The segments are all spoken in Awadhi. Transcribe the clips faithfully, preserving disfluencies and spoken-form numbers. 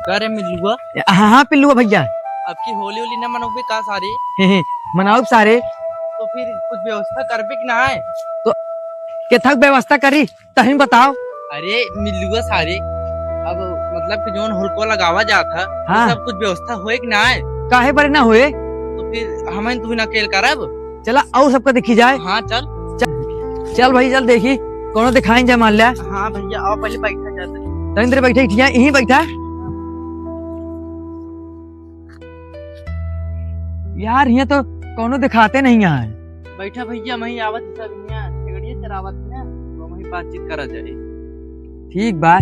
का रे मिल्लुआ? हाँ, हाँ, पिल्लुआ भइया। अब की होली, होली ना मनउबे का सारे? हे, हे, मनाउब सारे। तो फिर कुछ व्यवस्था करबे कि नाहीं? तो केथक व्यवस्था करी, तहीं बताओ। अरे मिल्लुआ सारे, अब मतलब कि जौन होलिका लगावा जात ह, हाँ। सब कुछ व्यवस्था होए कि नाहीं? काहे बरे ना होए? तो फिर हमइन तुहिन अकेल करब? चला, अउर सबका देखी जाए। हाँ, चल। चल, चल भाई, चल देखी, कउनो देखाइन जाए, मान ल्या। हाँ भइया, आओ पहिले बैठा जाए। तनी देर बैठा, इठिया, इहीं बैठा। यार, हियाँ तो कउनो देखाते नहीं है। बैठा भइया, महीं आवत ही सब हियाँ, ठेगड़िया चरावत ही ना, तो महीं बातचीत करा जाए। ठीक बा।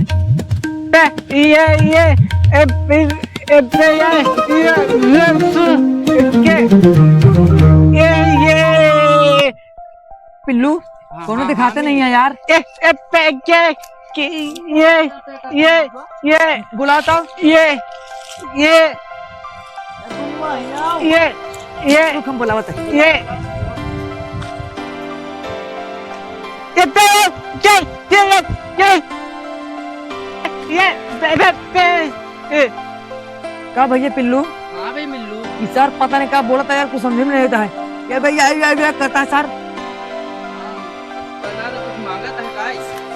ए, ये, ये, ए, ए, ए, पे, ये, ये, ये, सु, के, ये, ये। पिल्लू, हाँ, कउनो हाँ, देखाते हाँ, नहीं है यार। ए, ए, पे, के, के, ये, ये, ये। बुलाओ तो। ये, ये, ये, ये। रुक, हम बुलावत है। ये, ये, पे, के, ये, ये, ये, बे, बे, बे, ए। का भइया पिल्लू? हाँ भाई मिल्लू। ई सार पता नहीं का बोलत है यार, कुछ समझ में नहीं आता है। ये भइया, ये, ये, ये कहता है सार। हाँ, पता तो कुछ मांगत है का?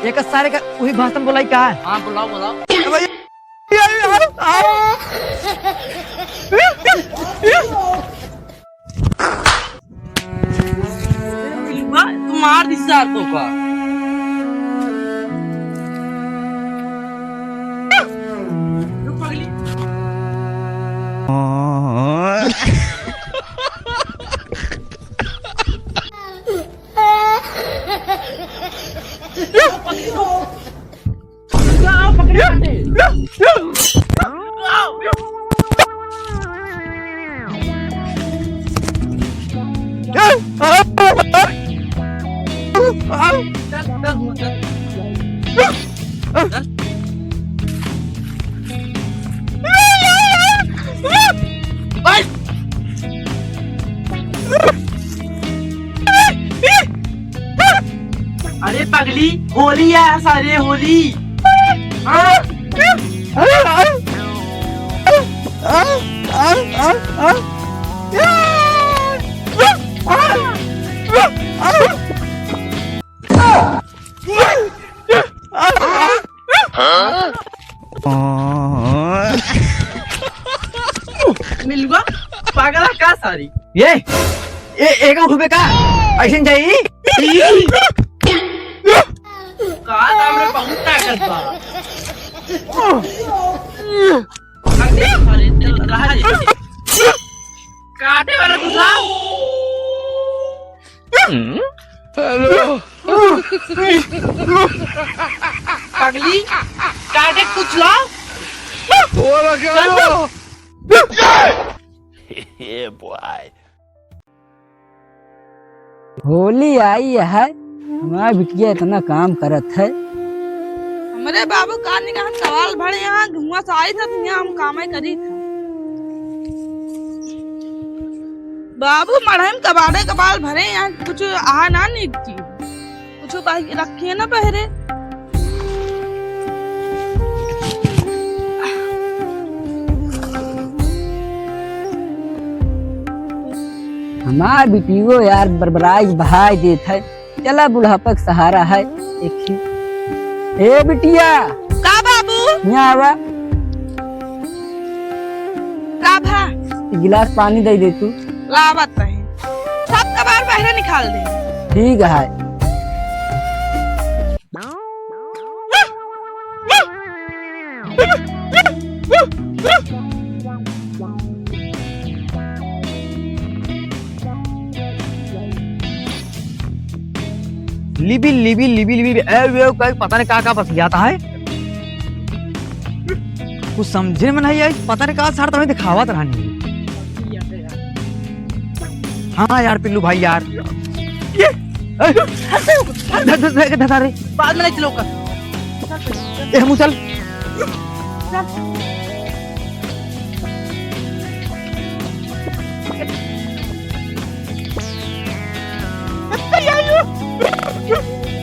ये का सारे का वही भाषा में बोलाई का? हाँ, बुलाओ, बुलाओ। ए भइया, ये, ये, आ, आ। तू मार दी सार तो का। रुक पगली। अरे पगली, होली है सारे, होली। हाँ। मिलुआ, पागल है का सारी? ये, ए, एका उठबे का? ऐसे नहीं जाई? का दाम रे, बहुत ताकत बा। अरे, अरे, चल, रहा दे। काटे वाला कुछ लाओ। हेलो। पगली, काटे कुछ लाओ। बोला क्या चल, लो? चल। ये बॉय। होली आई है, हमार बिटिया इतना काम करत है। हमरे बाबू का निगाह कबाल भरे यहाँ, हुआँ से आई था, यहाँ हम कामे करी था। बाबू मढ़ई में कबाड़े कबाल भरे यहाँ, कुछ आहा ना निकली, कुछ रखिए ना पहरे। हमार बिटियो यार बरबराई बहाई देत है। चला बुढ़ापा के सहारा है। एक ही। ए बिटिया। का बाबू? यहाँ आवा। का भा? एक गिलास पानी दे दे तू। लावत है। सब कबार बाहरे निकाल दे। ठीक है। लिबी, लिबी, लिबी, लिबी, ए, ए, कई पता नहीं का, का बतियाता है। कुछ समझे में नहीं आई, पता नहीं का सार तुम्हें दिखावत रहनी। हाँ यार पिल्लू भाई यार, ये, ए, धर, धर, धर, धर, धर रे। बाद में नहीं चलो का। ए, हम चल।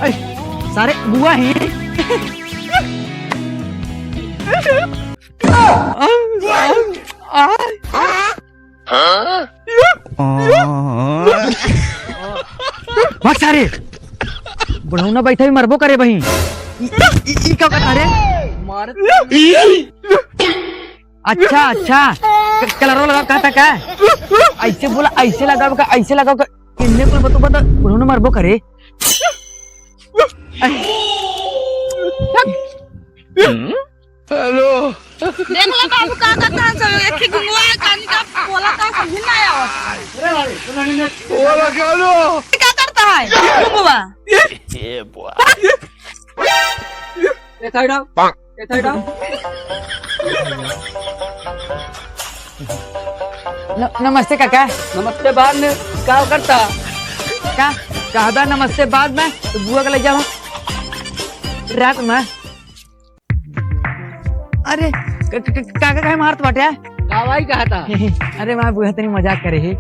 ए, सारे बुआ हैं। भाग सारे। बुढ़ौना बैठा ही मरबो करे बही। ई, ई, ई, ई का कहता रे? मारत अच्छा, अच्छा। क-, कलरवा लगा कहता का? ऐसे बोला, ऐसे लगाओ का, ऐसे लगाओ का। इन्ने कुल बतू बता, बुढ़ौना मरबो करे। हेलो। देख लो बाबू, का करता है सब? एक ही गुंगवा है, कानी का बोला था, समझ में ना आया। बोला क्या लो? क्या करता है गुंगवा? ये साइड आओ। ये साइड आओ। न-, नमस्ते काका। नमस्ते बाद में, का करता? का? कहबा नमस्ते बाद में, तो बुआ के ले जाओ रात में। अरे, क-, क-, क-, काका काहे मारत बाटे? का भाई कहा था? अरे, वहाँ बुआ तनी मजाक करे ही।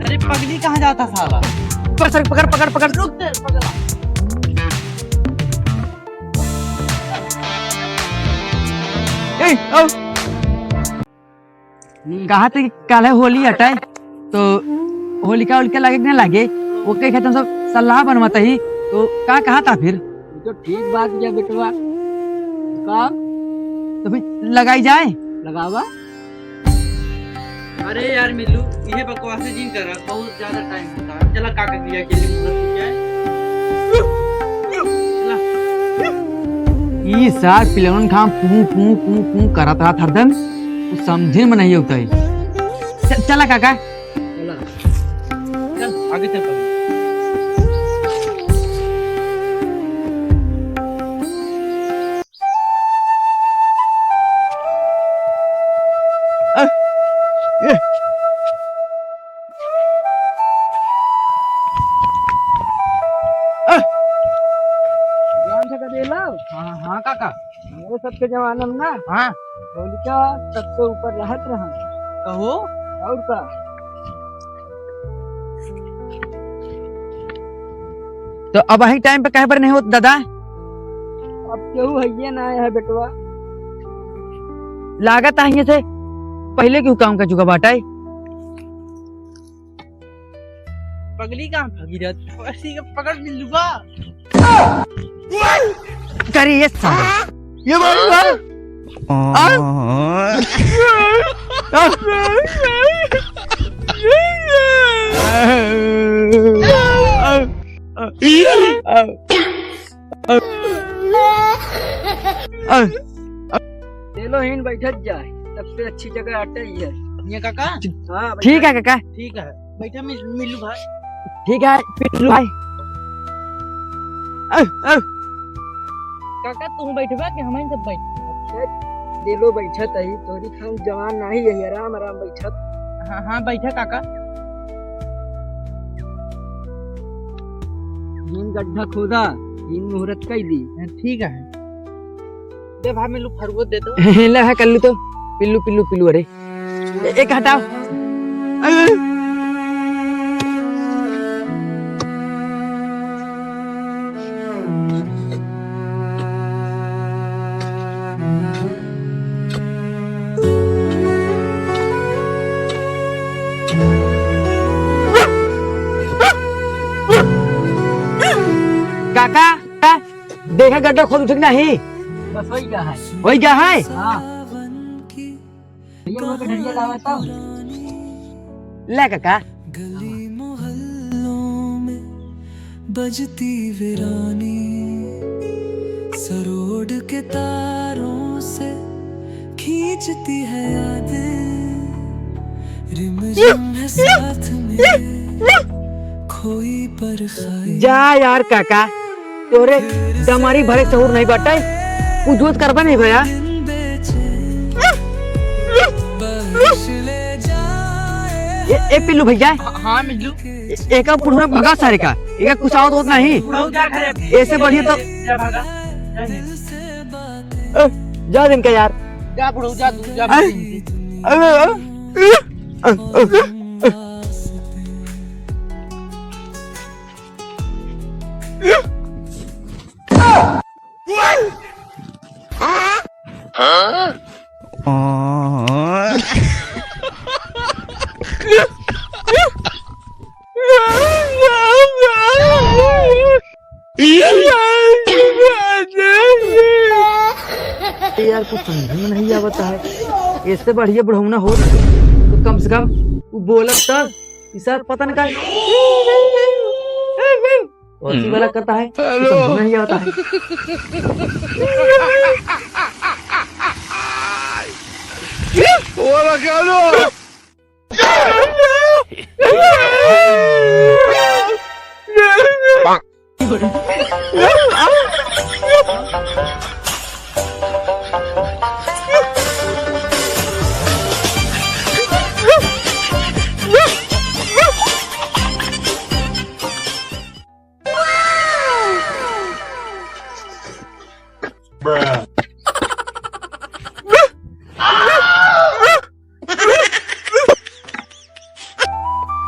अरे, पगली कहाँ जाता साला? पकड़, पकड़, पकड़, पकड़। रुक दे, पगला। ए, आओ। हम्म। कहा थे कि काल्हे होली हटाए, तो होलिका, होलिका लागे कि ना लागे, ओके खातिर हम सब सलाह बनवाता ही, तो का कहा था फिर? वो तो ठीक बात है बेटवा। का? तो फिर लगाई जाए? लगावा। अरे यार मिल्लू, ये बकवासें जिन करा, बहुत ज्यादा टाइम होता है। चला काका के लिए अकेले मुहूर्त हो जाए। चला। ई सार पिलवन खाम पू, पू, पू, पू करत रहत हरदम, कुछ समझे में नहीं होता है। च-, चला काका। चला। चल, आगे चल। अ, ए। अ। ध्यान से कर देला। हाँ, हाँ, काका। हमरे सबके जमाना में ना, हाँ। होलिका सबसे ऊपर रहत रहन। कहो। और का? तो अबहीं टाइम पे काहे पर नहीं होत दादा? अब केहू हइये ना है बेटवा। लागत है हियाँ से पहिले केहू काम का चुका बाटे। पगली कहाँ भागी रहत? पगली के पकड़ मिल्लू बा। करे ये साला। ये बात बा। आ? आ? चलो हिन बैठत जाए, सबसे अच्छी जगह अटे ही है। ये काका? हाँ, ठीक है काका। ठीक है, बैठा मिल-, मिल्लू भाई। ठीक है, मिल्लू भाई। अ, अ। काका, तू बैठबा कि हमइन सब बैठ? अच्छा, दिलो बैठत है, तोरी खान जवान नाही है, आराम, आराम बैठत। हाँ, हाँ, बैठा काका। इन गड्ढा खोदा, इन मुहूर्त कई दी। हाँ, ठीक है। दे भाई, मिल्लू फरुआ दे दो। ले भाई, कल्लू तो, पिल्लू, पिल्लू, पिल्लू, अरे। ए-, एक हटाओ। काका, देखा गड्ढा खोद उठे कि नाही? बस वही का है। वही का है? हाँ। भैया, वो तो ढड़िया लावा तो। ले काका। गली मोहल्लों में बजती वीरानी, सरोड के तारों से खींचती है यादें, रिम झिम है साथ में खोई परछाई। जा यार काका, तोरे दमारी भरे सहूर नहीं बाटे, कुछ जोत करबे नहीं भैया। ए, ए पिल्लू भैया। हाँ, हाँ, मिल्लू। ए, एका बुढ़वा भगा सारे का, एका कुछ आवत होत नहीं। बुढ़ऊ जा घरे। ऐसे बढ़िया तो जा भागा। जा नहीं। ए, जा दिन का यार। जा बुढ़ऊ, जा तू, जा। अरे, अरे, अरे, अरे, अरे। यार, कुछ समझ में नहीं आवता है। इससे बढ़िया बुढ़ौना हो तो कम से कम वो बोलत तब, इशारा पता नहीं का। और सी वाला करता है, तो समझ में नहीं आता है।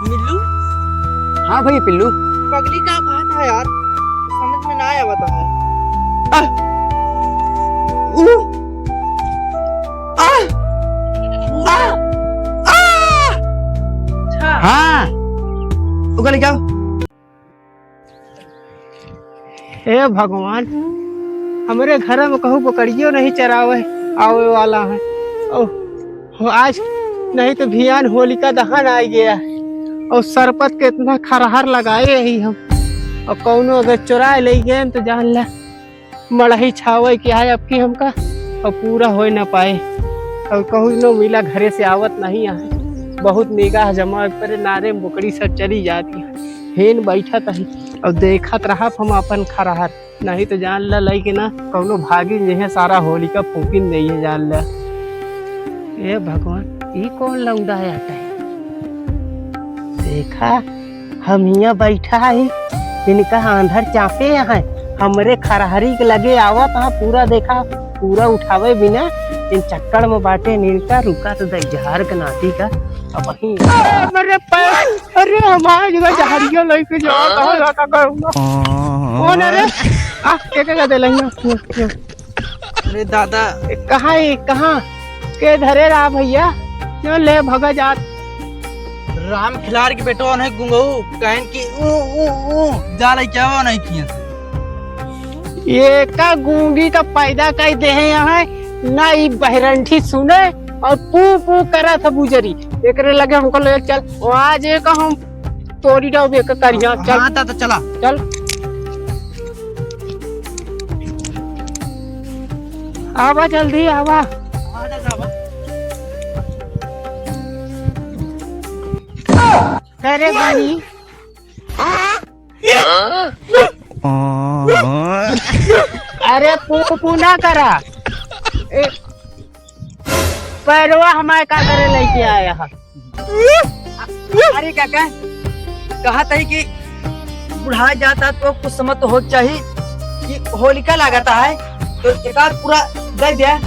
मिल्लू? हाँ भाई पिल्लू। पगली का बात है यार, समझ में ना आवता है। आ! ऊ! आ! आ! आ! अच्छा। हाँ। ओका ले जाओ। हे भगवान, हमरे घर में कहूँ बकरियो नहीं चरावे आवे वाला है। ओ, हो आज नहीं तो भियान होलिका दहन आ गया है। और सरपत के इतना खरहर लगाए ही हम, और कौनो अगर चुराए ले गए तो जान ले मड़ही छावे के है अबकी हमका, और पूरा होए ना पाए। और कहूँ नो मिला घरे से आवत नहीं है, बहुत निगाह जमा पर नारे बोकड़ी सब चली जाती है। हेन बैठत ही और देखत रहब हम अपन खरहर, नहीं तो जान ल लइके ना कौनो भागिन जइहे, सारा होलिका फूकिन जइहे जान ल। ए भगवान, ई कौन लौंडा है आता है? देखा, हम हियाँ बैठा ही, इनका आंधर चापे हैं, हमरे खरहरी के लगे आवत हाँ, पूरा देखा, पूरा उठावे बिना इन चक्कर में बाटे, इनका रुका तो दे जहर के नाती का, अब वहीं। अरे पैर, अरे हमारे जगह जहरिया लेके जा, कहाँ जाता करूँगा? कौन है रे? आ, के, के, के दे लेंगे? अरे दादा। ए, कहाँ है, कहाँ? के धरे रहा भैया? क्यों ले भगा जात? राम खिलाड़ के बेटवा नहीं गुंगऊ, कहन की ऊ, ऊ, ऊ, जा ले क्या हुआ नहीं किया से? ये का गूंगी का पैदा कई दे है यहाँ, ना ई बहरंठी सुने और पू पू करा था बुजरी। एकरे लगे हमको ले चल, आज एक हम तोरी डाउ बेक करिया, चल। हाँ, ता, ता, चला। चल। आवा, जल्दी आवा। हाँ, ता, ता, आवा। करे बानी। अरे, पू, पू ना करा। ए, पैरवा हमारे का करे लेके आया है? अरे काका, कहत है कि बुढ़ा जाता तो कुछ समझ तो हो चाहिए कि होलिका लागता है, तो एक आध पूरा दे दिया।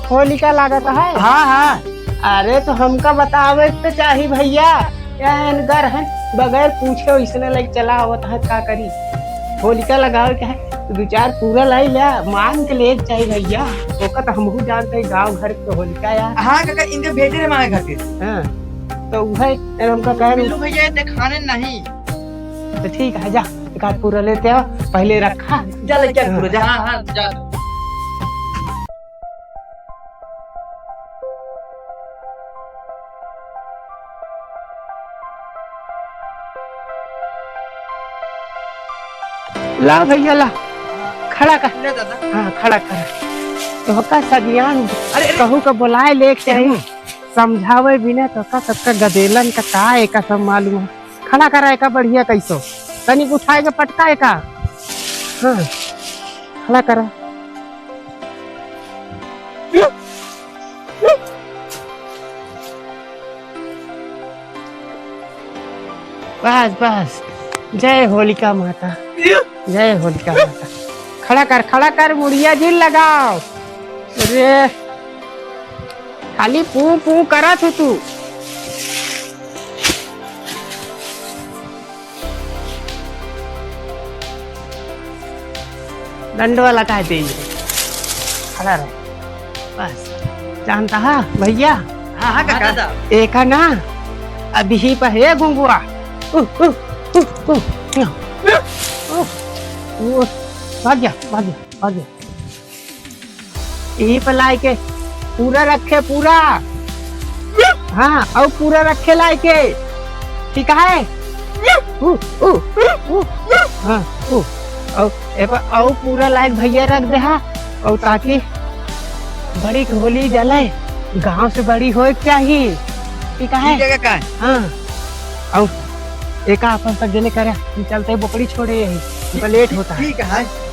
होलिका लागता है? हाँ, हाँ। अरे तो हमका बतावे तो चाही भैया, क्या इनकर है, बगैर पूछे इसने लाइक चला आवत है, का करी? होलिका लगावे के है, तो दो चार पूरा लाई ल्या, मांग के लेके चाहिए भैया। ओका तो हमहू जानते हैं, गांव घर के होलिका या। हाँ काका, इनके भेजे रहे मांगे खातिर। हाँ, तो वह यार हमका कह रहे मिल्लू भैया, ये दिखाने नहीं। तो ठीक है, जा, एक आध पूरा लेते आओ, पहले रखा। जा लेके आ पूरा, जा। हाँ, हाँ, जा। ला भैया ला, खड़ा कर। ले दादा। हाँ, खड़ा कर। तो का सगियान अरे, अरे। कहू का बुलाए लेके आई, हम्म। समझावे बिना तो का सबका गदेलन का का एका सब मालूम है। खड़ा करा एका बढ़िया कैसो, तनिक उठाए के पटका एका। हाँ, खड़ा करा। बस, बस। जय होलिका माता। जय होलिका माता। खड़ा कर, खड़ा कर, मुड़िया जिन लगाओ। अरे, खाली पू पू करत हो तू। डंडवा लगा दे, खड़ा रहो। बस, जानता है भैया? हाँ, हाँ, काका। दादा। एका ना, अभी ही पहे गुंगुआ। उ, उ, उ, उ, या। उ, उ, भाग जा, भाग जा, भाग जा। यही पर लाए के पूरा रखे, पूरा। हाँ, और पूरा रखे लाए के, ठीक है? ऊ, ऊ, ऊ, हाँ, ऊ। और ए पर, और पूरा लाए के भैया रख दे, हाँ, और ताकि बड़ी होली जले, गांव से बड़ी होए के चाही, ठीक है? ठीक है, का है? हाँ, और एका अपन सब जने करे, हम चलते हैं, बोकड़ी छोड़े यही, तो लेट होता है। ठीक है।